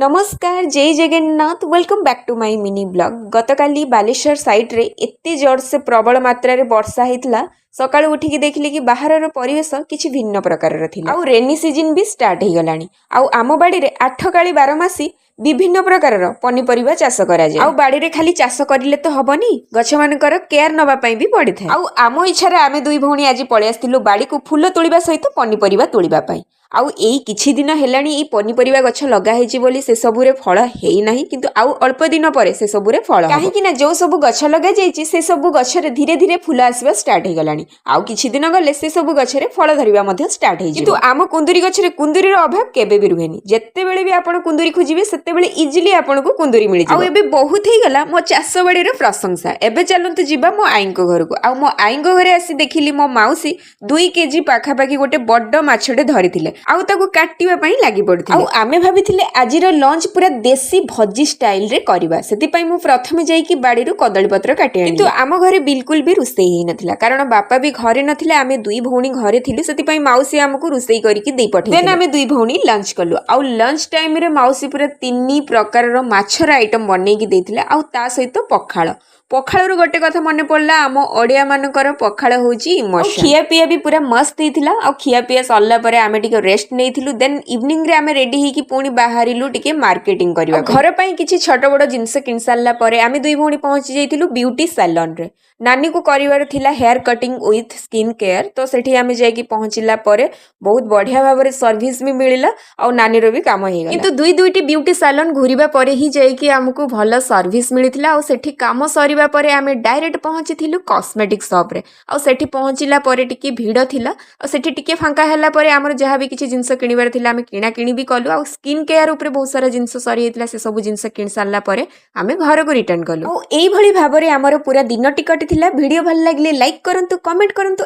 ନମସ୍କାର, ଜୟ Jagannath. Welcome back to my mini vlog. ଗତକାଲି ବାଲେଶ୍ୱର ସାଇଡ଼୍ରେ ଏତେ ଜୋରସେ ପ୍ରବଳ ମାତ୍ରାରେ ବର୍ଷା ହେଇଥିଲା, ସକାଳୁ ଉଠିକି ଦେଖିଲି କି ବାହାରର ପରିବେଶ କିଛି ଭିନ୍ନ ପ୍ରକାରର ଥିଲା। ଆଉ ରେନି ସିଜିନ୍ ବି ଷ୍ଟାର୍ଟ ହେଇଗଲାଣି। ଆଉ ଆମ ବାଡ଼ିରେ ଆଠକାଳି ବାରମାସୀ ବିଭିନ୍ନ ପ୍ରକାରର ପନିପରିବା ଚାଷ କରାଯାଏ। ଆଉ ବାଡ଼ିରେ ଖାଲି ଚାଷ କରିଲେ ତ ହବନି, ଗଛମାନଙ୍କର କେୟାର ନେବା ପାଇଁ ବି ପଡ଼ିଥାଏ। ଆଉ ଆମ ଇଚ୍ଛାରେ ଆମେ ଦୁଇ ଭଉଣୀ ଆଜି ପଳେଇ ଆସିଥିଲୁ ବାଡ଼ିକୁ ଫୁଲ ତୋଳିବା ସହିତ ପନିପରିବା ତୋଳିବା ପାଇଁ। ଆଉ ଏଇ କିଛି ଦିନ ହେଲାଣି ଏଇ ପନିପରିବା ଗଛ ଲଗା ହେଇଛି ବୋଲି ସେସବୁରେ ଫଳ ହେଇନାହିଁ, କିନ୍ତୁ ଆଉ ଅଳ୍ପ ଦିନ ପରେ ସେସବୁରେ ଫଳ। କାହିଁକି ନା ଯୋଉ ସବୁ ଗଛ ଲଗାଯାଇଛି, ସେ ସବୁ ଗଛରେ ଧୀରେ ଧୀରେ ଫୁଲ ଆସିବା ଷ୍ଟାର୍ଟ ହେଇଗଲାଣି। ଆଉ କିଛି ଦିନ ଗଲେ ସେ ସବୁ ଗଛରେ ଫଳ ଧରିବା ମଧ୍ୟ ଷ୍ଟାର୍ଟ ହେଇଯିବ। କିନ୍ତୁ ଆମ କୁନ୍ଦୁରି ଗଛରେ କୁନ୍ଦୁରିର ଅଭାବ କେବେ ବି ରୁହେନି। ଯେତେବେଳେ ବି ଆପଣ କୁନ୍ଦୁରି ଖୋଜିବେ, ସେତେବେଳେ ଇଜିଲି ଆପଣଙ୍କୁ କୁନ୍ଦୁରି ମିଳିଯିବ। ଆଉ ଏବେ ବହୁତ ହେଇଗଲା ମୋ ଚାଷ ବାଡ଼ିର ପ୍ରଶଂସା। ଏବେ ଚାଲନ୍ତୁ ଯିବା ମୋ ଆଈଙ୍କ ଘରକୁ। ଆଉ ମୋ ଆଈଙ୍କ ଘରେ ଆସି ଦେଖିଲି, ମୋ ମାଉସୀ 2 କେଜି ପାଖାପାଖି ଗୋଟେ ବଡ ମାଛଟେ ଧରିଥିଲେ ଆଉ ତାକୁ କାଟିବା ପାଇଁ ଲାଗି ପଡିଥିଲେ। ଆଉ ଆମେ ଭାବିଥିଲେ ଆଜିର ଲଞ୍ଚ ପୁରା ଦେଶୀ ଭୋଜି ଷ୍ଟାଇଲରେ କରିବା। ସେଥିପାଇଁ ମୁଁ ପ୍ରଥମେ ଯାଇକି ବାଡ଼ିରୁ କଦଳୀ ପତ୍ର କାଟି ଆଣିଲି। କିନ୍ତୁ ଆମ ଘରେ ବିଲକୁଲ ବି ରୋଷେଇ ହେଇନଥିଲା, କାରଣ ବାପା ବି ଘରେ ନଥିଲେ। ଆମେ ଦୁଇ ଭଉଣୀ ଘରେ ଥିଲୁ। ସେଥିପାଇଁ ମାଉସୀ ଆମକୁ ରୋଷେଇ କରିକି ଦେଇ ପଠେଇ, ଦେନ୍ ଆମେ ଦୁଇ ଭଉଣୀ ଲଞ୍ଚ କଲୁ। ଆଉ ଲଞ୍ଚ ଟାଇମରେ ମାଉସୀ ପୁରା ତିନି ପ୍ରକାରର ମାଛର ଆଇଟମ ବନେଇକି ଦେଇଥିଲେ ଆଉ ତା ସହିତ ପଖାଳ। ପଖାଳରୁ ଗୋଟେ କଥା ମନେ ପଡ଼ିଲା, ଆମ ଓଡ଼ିଆ ମାନଙ୍କର ପଖାଳ ହଉଛି ଇମୋସନ। ଖିଆ ପିଆ ବି ପୁରା ମସ୍ତ ହେଇଥିଲା। ଆଉ ଖିଆ ପିଆ ସରିଲା ପରେ ଆମେ ଟିକେ ରେଷ୍ଟ ନେଇଥିଲୁ। ଦେନ୍ ଇଭିନିଂରେ ଆମେ ରେଡି ହେଇକି ପୁଣି ବାହାରିଲୁ ଟିକେ ମାର୍କେଟିଂ କରିବା। ଘର ପାଇଁ କିଛି ଛୋଟ ବଡ଼ ଜିନିଷ କିଣି ସାରିଲା ପରେ ଆମେ ଦୁଇ ଭଉଣୀ ପହଞ୍ଚି ଯାଇଥିଲୁ ବ୍ୟୁଟି ସାଲନରେ। ନାନୀକୁ କରିବାର ଥିଲା hair cutting with skin care. ତ ସେଠି ଆମେ ଯାଇକି ପହଞ୍ଚିଲା ପରେ ବହୁତ ବଢ଼ିଆ ଭାବରେ ସର୍ଭିସ୍ ବି ମିଳିଲା ଆଉ ନାନୀର ବି କାମ ହେଇଗଲା। କିନ୍ତୁ ଦୁଇ ଦୁଇଟି ବ୍ୟୁଟି ସାଲନ ଘୁରିବା ପରେ ହିଁ ଯାଇକି ଆମକୁ ଭଲ ସର୍ଭିସ୍ ମିଳିଥିଲା। ଆଉ ସେଠି କାମ ସରିବା ପରେ ଆମେ ଡାଇରେକ୍ଟ ପହଞ୍ଚିଥିଲୁ କସ୍ମେଟିକ୍ ସପ୍ରେ। ଆଉ ସେଠି ପହଞ୍ଚିଲା ପରେ ଟିକେ ଭିଡ଼ ଥିଲା। ଆଉ ସେଠି ଟିକେ ଫାଙ୍କା ହେଲା ପରେ ଆମର ଯାହା ବି କିଛି ଜିନିଷ କିଣିବାର ଥିଲା, ଆମେ କିଣାକିଣି ବି କଲୁ। ଆଉ ସ୍କିନ୍ କେୟାର ଉପରେ ବହୁତ ସାରା ଜିନିଷ ସରିଯାଇଥିଲା। ସେ ସବୁ ଜିନିଷ କିଣି ସାରିଲା ପରେ ଆମେ ଘରକୁ ରିଟର୍ନ କଲୁ। ଆଉ ଏଇଭଳି ଭାବରେ ଆମର ପୁରା ଦିନଟି କଟିଥିଲା। ଭିଡ଼ିଓ ଭଲ ଲାଗିଲେ ଲାଇକ୍ କରନ୍ତୁ, କମେଣ୍ଟ କରନ୍ତୁ।